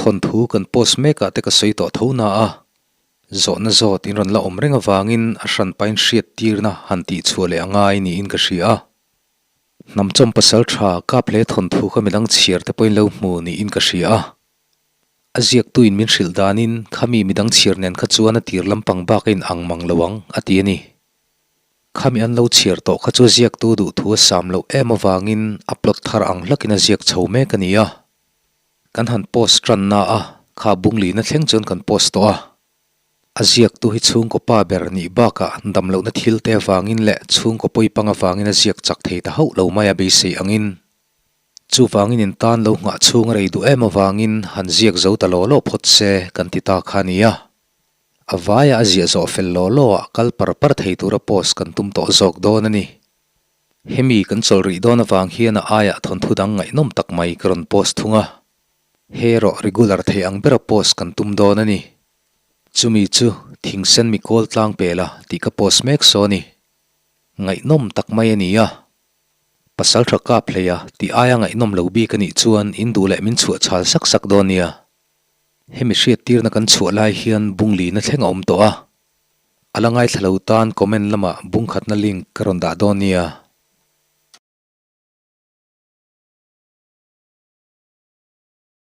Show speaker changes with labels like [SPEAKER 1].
[SPEAKER 1] Thawnthu kan post mek ah te ka sawi tawh tho na a, zawhna zawt in rawn la awm reng avangin a hranpain hriat tirna han tih chhuah leh a ngai niin ka hria a. Hnamchawm pasal tha kap hle thawnthu kha midang chhiar te pawhin lo hmu niin ka hria a. A ziaktuin min hrilh danin khami midang chhiar nen kha chuan a tir lampang bak a inang mang lo ang a ti a ni. Khami an lo chhiar tawh kha chu a ziaktu duhthu a sam loh em avangin a plot thar ang hlakin a ziak chho mek a ni a. Kan han post tanna a, kha bunglina thleng chuan kan post tawh a. A ziaktu hi chhungkaw pa ber nih bakah damlohna thil te avangin leh chhungkaw pawipang avangin a ziak chak thei ta hauh lo mai a beisei angin. Chuvangin in tan lo nghah chhung a rei duh em avangin han ziak zo ta law law phawt se kan ti ta kha a nia. A vaia a ziah zawh fel law law ah kal par par thei tura post kan tum tawh zawk dawn a ni. Hemi kan chawl rih dawn avang hian a aiah thawnthu dang ngaihnawm tak mai ka rawn post thung a. He erawh regular thei ang bera post kan tum dawn a ni. Chumi chu thingsen mi kawl tlang pela tih ka post mek saw a ni. Ngaihnawm tak mai a ni a. Pasal tha kap hlei a tih aia ngaihnawm lo bik a nih chuan in duh leh min chhuah chhal sak sak dawn nia. Hemi hriattirna kan chhuah lai hian bunglina thleng a awm tawh a. A la ngaithla lo tan comment lamah bungkhatna link ka rawn dah dawn nia.